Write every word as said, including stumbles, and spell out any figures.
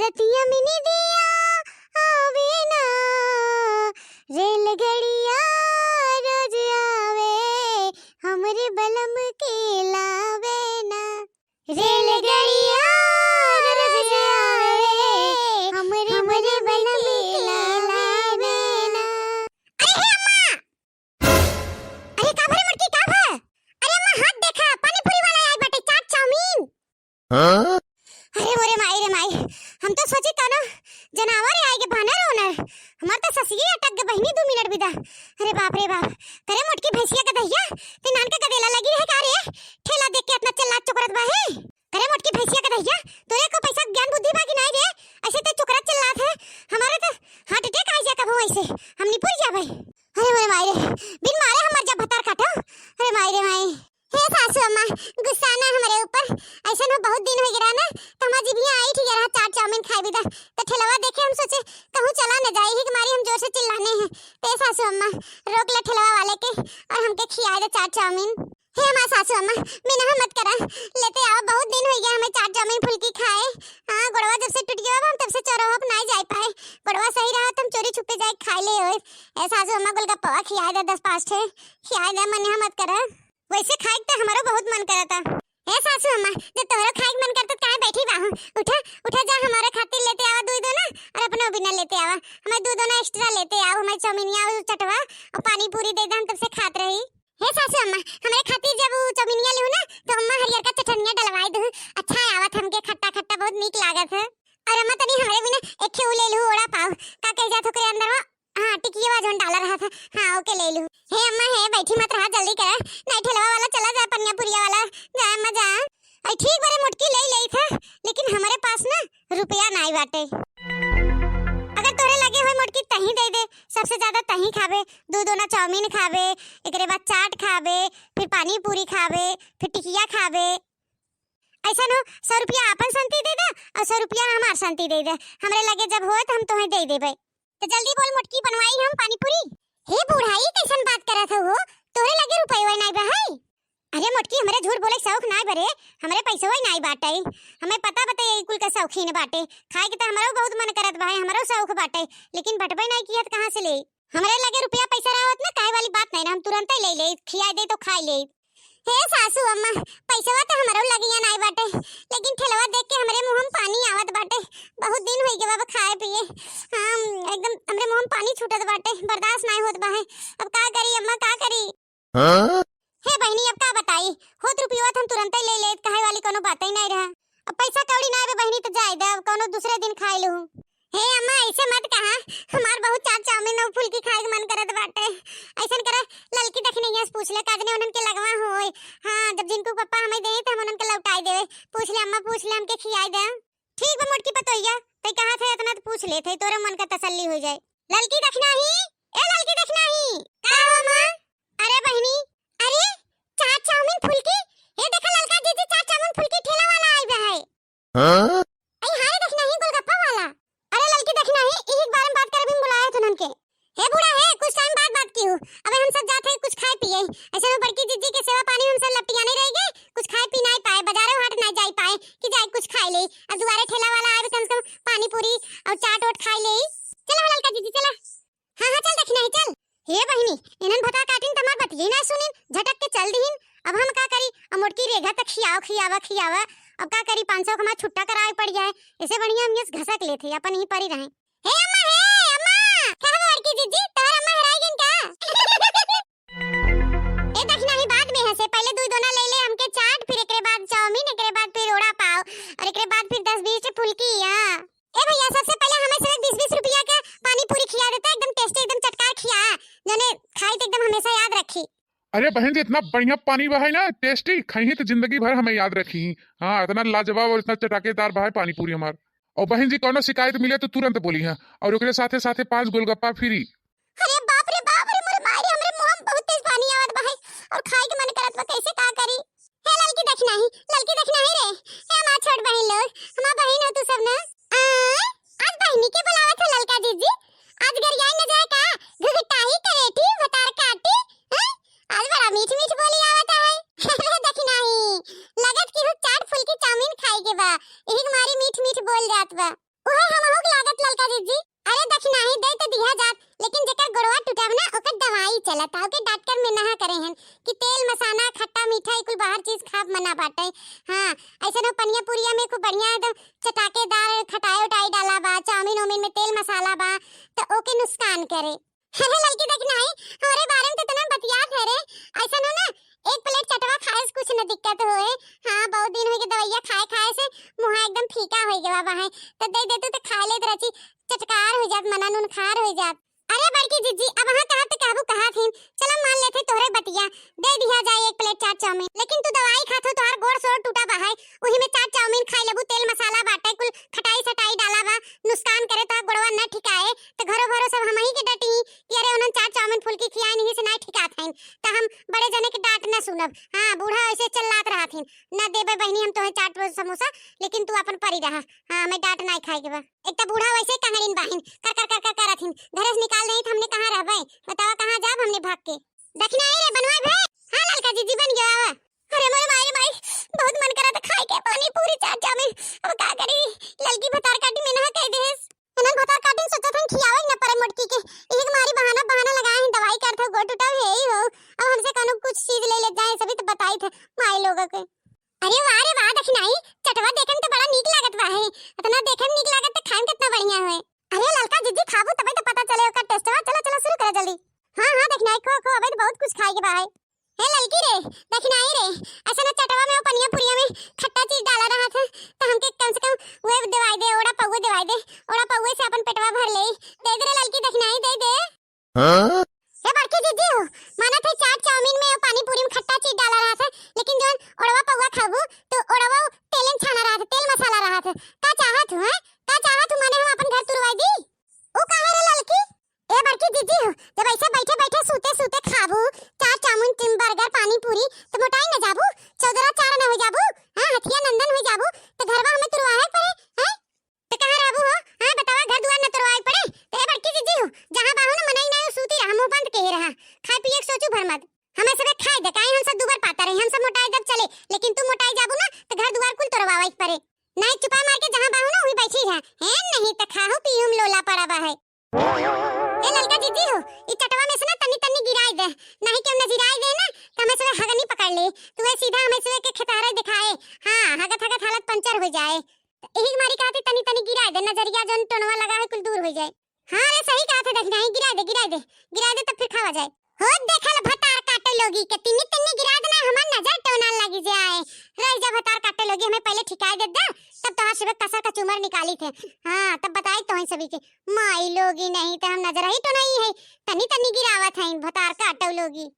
रतिया में निदिया आवे ना, रेलगड़िया रोज आवे, हमरे बलम के लावे ना। रेलगड़िया रोज आवे, हमरे, हमरे बलम के लावे ना। अरे हे अम्मा! अरे का भरे मोटकी, का भा? अरे अम्मा, हाथ देखा, पानी पूरी वाला आइल बाटे, चाट चाउमीन। हाँ? अरे मोरे माई रे माई, हम तो सोची कौनो जनावर आइगे, बानर ओनर। हमार तो ससिये अटक गे बहिनी, दू मिनट बिदा। अरे बाप रे बाप, करे मोटकी भैंसिया के दहिया, ते नान के गदेला लगी रहे का रे? ठेला देख के इतना चिल्लात चोकरत बा है। करे मोटकी भैंसिया के दहिया, तोरे को पैसा ज्ञान बुद्धि बा कि नाई रे? ऐसे ते चोकरत चिल्लात है, हमारे तो heart attack आ जा कबो ऐसे, हम निपुर जाबे। अरे मोरे माई रे, बिन मारे हमार जब भतार काटो। अरे माई रे माई। हे सासू अम्मा, गुस्सा ना हमरे ऊपर। ऐसन हो बहुत दिन हो गया ना, तो हमार जिभिया आई ठीक रहा चाट चाउमीन खाए बिदा। तो ठेलवा देखे हम सोचे कहूँ चला न जाए, ही मारी हम जोर से चिल्लाने हैं। ते सासू अम्मा, रोक ले ठेलवा वाले के और हमके खिया दे चाट चाउमीन। हे हमार सासू अम्मा, मिनहा मत करा, लेते आवा, बहुत दिन हो गया हमें चाट चाउमीन फुल्की खाए। हाँ, गोड़वा जब से टूट गया हम तब से चौराहा पर नाई जाए पाए। गोड़वा सही रहा तो हम चोरी छुपे जाए खाए ले होए। ए सासू अम्मा, गोलगप्पवा खियाए दे दस पाँच ठे, खियाए दे, मिनहा मत करा। वैसे खाए के तो हमारो बहुत मन करता। ए सासू अम्मा, जब तोहरो खाए के मन करता तो काहे बैठी बाहू? उठा, उठा जा, हमारे खातिर लेते आवा दूध दोना और अपने बिना लेते आवा। हमें दूध दोना extra लेते आओ, हमें चाउमीनिया और चटवा और पानी पूरी दे दे, हम तब से खात रही। हे सासू अम्मा, हमरे खातिर जब उ चाउमीनिया लेहू ना, तो अम्मा हरियर का चटनिया डलवाई दू। अच्छा आवत हमके खट्टा खट्टा बहुत नीक लागत है। और अम्मा तनी हमरे बिना एक ठे उ ले लू, वड़ा पाव। का कह जात ओकरे अंदर में? हाँ, टिकिया जोन डाला रहा था। हाँ, ओके ले लू। हे अम्मा हे, बैठी मत रहा, जल्दी करा। नहीं ठेलवा वाला चला जाए, पनिया पुरिया वाला। जा अम्मा जा। अरे ठीक बारे मोटकी ले ले था, लेकिन हमारे पास ना रुपया नाई बाटे। अगर तोरे लगे होए मोटकी तहीं दे दे, सबसे ज्यादा तहीं खाबे, दू दोना चाउमीन खाबे, एकरे बाद चाट खाबे, फिर पानी पूरी खाबे, फिर टिकिया खाबे। ऐसा हो सौ रुपया आपन संती दे दे और सौ रुपया हमार संती दे दे। हमरे लगे जब होए तो हम तोहे दे देबे। तो जल्दी बोल मोटकी, बनवाई हम पानी पूरी। हे बूढ़ा, ई कैसन बात करत हो? तोरे लगे रुपया नाई बा है? अरे मोटकी, हमरे झूठ बोले शौक नाई बरे, हमरे पैसवा नाई बाटे। हमें पता बते ई कुल का शौकीन बाटे। खाए के तो हमरो बहुत मन करत बा है, हमरो शौक बाटे, लेकिन बटबे नाई किया तो कहाँ से ले? हमरे लगे रुपया पैसा रहत ना, काहे वाली बात नहीं ना, हम तुरंते ले ले, खिया दे तो खाई ले। हे सासू अम्मा, पैसवा तो हमरो लगिया नाई बाटे, लेकिन ठेलवा देख के हमरे मुंह में पानी आवत बाटे। बहुत दिन होई गए बाबा खाए पिए, हम एकदम हमरे मुंह में पानी छूटत बाटे, बर्दाश्त नाई होत बा है। अब का करी अम्मा, का करी? हाँ? हे बहिनी, अब का बताई, होत रुपया तो हम तुरंते ले लेत, कहे वाली कोनो बात ही नाई रहा। अब पैसा कौड़ी नाई बे बहिनी, तो जाए दे, अब कोनो दूसरे दिन खाए लू। हे अम्मा, ऐसे मत कहा, हमार बहुत चाट चाउमीन और फुल्की खाए के मन करत बाटे। ऐसन करे, ललकी दखिनैया से पूछ ले, काजने उन्हन के लगवा होए। हाँ, जब जिनको पापा हमें दे, तो हम उन्हन के लौटाई देवे। पूछ ले अम्मा, पूछ ले, हमके खियाई दे। ठीक बा मोटकी पतोहिया, तै कहा थे इतना तो पूछ ले थे, तोरे मन का तसल्ली हो जाए। ललकी दखिनाही, ए ललकी दखिनाही। का हो माँ? अरे बहिनी, अरे चाट चाउमीन फुल्की, ए देखा ललका जीजी, चाट चाउमीन फुल्की ठेला वाला आई बा है। हाँ? ए हाय दखिनाही गोलगप्पा वाला। अरे ललकी दखिनाही, इही के बारे में बात करे भी बुलाए थे उनके। हे बूढ़ा हे, कुछ टाइम बाद बात की हूँ। अबे हम सब जात है कुछ खाए पिए। ऐसे में बड़की जीजी के सेवा पानी में हम सब लपटियाने रह गए, कुछ खाए पी नाई पाए, बाजारों हाट नाई जाई पाए कि जाए कुछ खाए ले। अब दुआरे ठेला वाला आए, कम से कम पानी पूरी और चाट ओट खाए ले। चला हो ललका जीजी, चला। हाँ, हाँ, चल दखिनाही, चल। हे बहिनी, इन्हन भता काटिन तमार बतिये ना सुनिन, झटक के चल दीन। अब हम का करी? अब मोटकी रेघा तक खियावा, खियावा, खियावा। अब का करी, पाँच सौ कमा छुट्टा कराए पड़ जाए। ऐसे बढ़िया हम ये घसक लेते, अपन ही परी रहें। हे अम्मा, हे अम्मा, का हो बड़की जीजी, तोहर अम्मा हेराई गइन का? ए दखिनाही बाद में हंसे, पहले दू दोना ले ले हमके चाट, फिर एकरे बाद चाउमीन, एकरे बाद फिर वड़ा पाव, और एकरे बाद फिर दस बीस फुल्की, हाँ। ए भैया, सबसे पहले हमें सब बीस बीस रुपया के पानी पूरी खिया देता, एकदम tasty, एकदम चटकार खिया, जने खाई तो एकदम हमेशा याद रखी। अरे बहन जी, इतना बढ़िया पानी बा है ना, tasty, खाई तो जिंदगी भर हमें याद रखी। हाँ, इतना लाजवाब और इतना चटाकेदार बा है पानी पूरी हमार। और बहन जी, कौनो शिकायत मिले तो तुरंत बोली हैं, और ओकरे साथे साथे पांच गोलगप्पा free। अरे बाप रे बाप रे, मोरे माई रे, हमरे मुंह में बहुत तेज पानी आवत बा है और खाए के मन करत बा, कैसे का करी? हे ललकी दखिनाही, ललकी दखिनाही रे, हे हमार छोट बहिन लोग, हमार बहिन हो तू सब ना। आ, आज बहिनी के बुलावत है ललका जीजी, आज गरियाई न जाए का? घुघटाही करेठी भतार काटी, हैं? आज बड़ा मीठ मीठ बोली आवत है। अरे दखिनाही, लगत कि हु चाट फुल्की चाउमीन खाए के बा, यही के मारी मीठ मीठ बोल जात बा। ऐसे न पनिया पुरिया में खूब बढ़िया एकदम चटाकेदार खटाई उटाई डाला बा, चाउमीन ओमिन में तेल मसाला बा, त ओके नुकसान करे। अरे ललकी दखिनाई, हमरे बारे में तो इतना बतियात है रे, ऐसा न ना एक प्लेट चटवा खाए से कुछ न दिक्कत होए। हाँ, बहुत दिन हो गए दवाइया खाए खाए से मुहा एकदम फीका हो गया बा है, तो दे दे तू तो खा लेत रहची, चटकार हो जात, मना नूनखार हो जात। अरे बड़की जिज्जी, अब हाँ कहत कहबू कहा थीन, चलो मान लेते तोहरे बतिया, दे दिया जाए एक प्लेट चाट चाउमीन, लेकिन तू दवाई खात हो, तोहार गोड़ सोड़ टूटा बा है, उही में चाट चाउमीन खाई लेबू, तेल मसाला बाटे, कुल खटाई सटाई डाला बा, नुकसान करे, तोहार गोड़वा न ठिकाए, तो घरो भरो सब हमही के डटी कि अरे उन्हन चाट चाउमीन फुल्की खियाए नहीं से ना ठिकात हईन, तो हम बड़े जने के डांट न सुनब। हाँ, बूढ़ा ऐसे चिल्लात रहत हईन, "न देबे बहिनी हम तोहे चाट समोसा, लेकिन तू अपन परी रहा। हाँ, हमें डांट नाई खाए के बा।" एक तो बूढ़ा वैसे कंगड़िन बाहिन, कर कर कर कर करत हिन, घरे से निकाल देही तो हमने कहाँ रहबे? बतावा कहाँ जाब हमने भाग के? दखिनाई रे बनवाई भे। हाँ ललका जिज्जी बन गया। अरे मोरे माई रे माई, बहुत मन करा था खाए के पानी पूरी चाट चाउमीन। अब का करी? ललकी भतार काटी में ना कह देस। इन्हन भतार काटी सोचत हन खियावे ही ना परे मोटकी के। यही के मारी बहाना बहाना लगाए हैं, दवाई करत हो, गोड़ टूटा है ही हो। अब हमसे कौनो कुछ चीज ले ले जाए, सभी तो बताई थे माई लोग के। अरे वाह रे वाह दखिनाई, चटवा देखे में तो बड़ा नीक लागत बा है। इतना देखे में नीक लागत तो खाए में कितना बढ़िया होए। अरे ललका जिज्जी खाबू तबे तो पता चले ओकर टेस्टवा। चलो चलो शुरू करो जल्दी। हाँ हाँ दखिनाई खो खो, अबे तो बहुत कुछ खाए के बा है। हे ललकी रे, दखिनाई रे, ऐसे ना चटवा में वो पनिया पुरिया में खट्टा चीज डाला रहा था, तो हमके कम से कम वे देवाई दे, ओड़ा पौवे देवाई दे, ओड़ा पौवे से अपन पेटवा भर ले। दे दे रे ललकी दखिनाई, दे दे। हाँ? हे बड़की जिज्जी हो, मानत है चाट चाउमीन में और पानी पूरी में खट्टा चीज डाला रहा था, लेकिन जौन ओड़वा पौवा खाबू तो ओड़वा तेलन छाना रहा था, तेल मसाला रहा था। का चाहत हूँ, हैं? का चाहत हूँ, माने हम अपन घर तुरवाई दी? ओ काहे रे ललकी? ए बड़की जिज्जी हो, जब ऐसे बैठे बैठे सूते सूते खाबू चाट चाउमीन, टिम बर्गर, पानी पूरी, तो मोटाई न जाबू, चौदरा चार न हो जाबू, हाँ, हथिया नंदन हो जाबू, तो घरवा हमें तुरवाए पड़े, हैं? तो कहाँ रहबू हो? हाँ, बतावा, घर दुआर न तोड़वाए पड़े। तो ए बड़की जिज्जी हो, जहाँ बाहु न मनई ना सूती रहा, मुंह बंद के रहा, खाए पिए के सोचू भर मत। हमें सबे खाए दे, काहे हम सब दुबर पाता रही, हम सब मोटाए जब चले, लेकिन तू मोटाई जाबू ना, तो घर दुआर कुल तोड़वावे के पड़े। नहीं, चुपा मार के जहाँ बाहु ना, वहीं बैठी रहा। है नहीं, तो खाहू पीहू में लोला पड़ा बा है। ए ललका जिज्जी हो, ई चटवा में से ना तन्नी तन्नी गिराई दे, नहीं कि हमने गिराई दे ना, तो हमें सबे हगनी पकड़ ले। तू ए सीधा हमें सबे के खेतहरे दिखाए। हाँ, हगत हगत हालत पंचर हो जाए। यही मारी कहती तनी तनी गिराए दे, नजरिया जौन टोनवा लगा है कुल दूर हो जाए। हाँ रे, सही कहत है दखिनाई, गिराए दे, गिराए दे, गिराए दे तब फिर खावा जाए। हो देखल भतार काटे लोगी के, तिन्नी तिन्नी गिराए देना, हमार नजर टोना लगी जाए। रह जा भतार काटे लोगी, हमें पहले ठिकाए दे दे, तब तोहार सुबह कसर का चूमर निकाली थे। हाँ, तब बताई तोहन सभी के, माई लोगी नहीं तो हम नजर ही टोनाई है, तनी तनी गिरावत है भतार काटे लोगी।